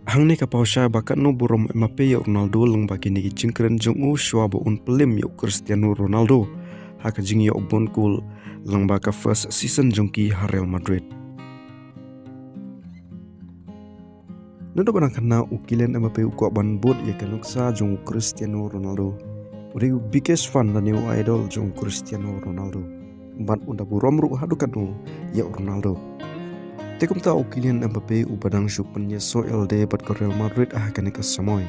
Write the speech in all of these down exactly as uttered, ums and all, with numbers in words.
Hangne ka paw shai ba katno burom Mbappe ïa u Ronaldo lyngba kine ki jingkren jong u shuwa ba un pynlem ïa u Cristiano Ronaldo ha ka jingïoh bun kol lyngba ka first season jong ki ha Real Madrid. Naduh ba dang khynnah u Kylian Mbappe u kwah ban bud ïa ka nuksa jong u Cristiano Ronaldo. U dei u biggest fan lane u idol jong u Cristiano Ronaldo. Bad u da burom ruh haduh katno ïa u Ronaldo. Te kumta u Kylian Mbappe uba dang shu pynïasoh ïalade bad ka Real Madrid ha kane ka samoi.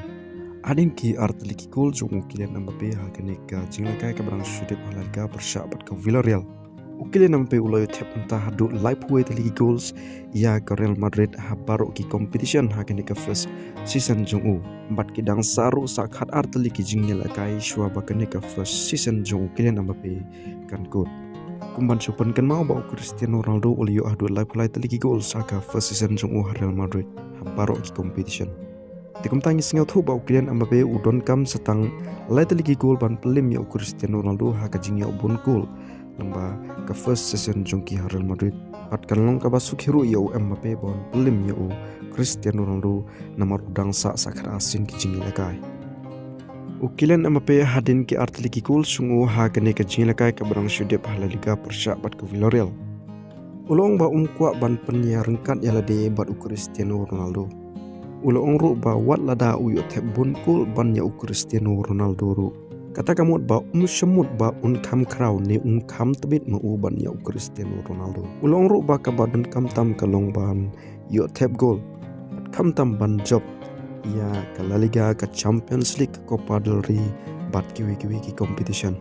Hadien ki ar tylli ki kol jong u Kylian Mbappe ha kane ka jingïalehkai kaba dang shu dep ha La Liga pyrshah bad ka Villarreal, u Kylian Mbappe u la ïoh thep mynta haduh laiphew wei tylli ki goals ïa ka Real Madrid ha baroh ki competition ha kane ka first season jong u. Bad ki dang sah ruh sa khatar tylli ki jingïalehkai shuwa ba kane ka first season jong u Kylian Mbappe kan kut. Kum ban shu pynkynmaw ba u Cristiano Ronaldo u la ïoh haduh laiphew lai tylli ki goals ha ka first season jong u ha Real Madrid ha baroh ki competition. Te kumta ngi sngewthuh ba u Kylian Mbappe u donkam sa tang lai tylli ki goal ban pynlem ïa u Cristiano Ronaldo ha ka jingïoh bun kol lyngba ka first season jong ki ha Real Madrid. Bad kan long kaba suk hi ruh ïa u Mbappe ban pynlem ïa u Cristiano Ronaldo namar u dang sah sa khatar sien ki jingïalehkai. U Kylian Mbappe hadien ki ar tylli ki kol jong u ha kane ka jingïalehkai kaba dang shu dep ha La Liga pyrshah bad ka Villarreal, u la ong ba um kwah ban pynïaryngkat ïalade bad u Cristiano Ronaldo. U la ong ruh ba wat lada u ïoh thep bun kol ban ïa u Cristiano Ronaldo ruh, kata ka mut ba um shym mut ba un kham khraw ne um kham tbit ma u ban ïa u Cristiano Ronaldo. U la ong ruh ba kaba donkam tam ka long ban ïoh thep goal, khamtam ban jop ïa ka La Liga, ka Champions League, ka Copa del Rey bad kiwei kiwei ki competition.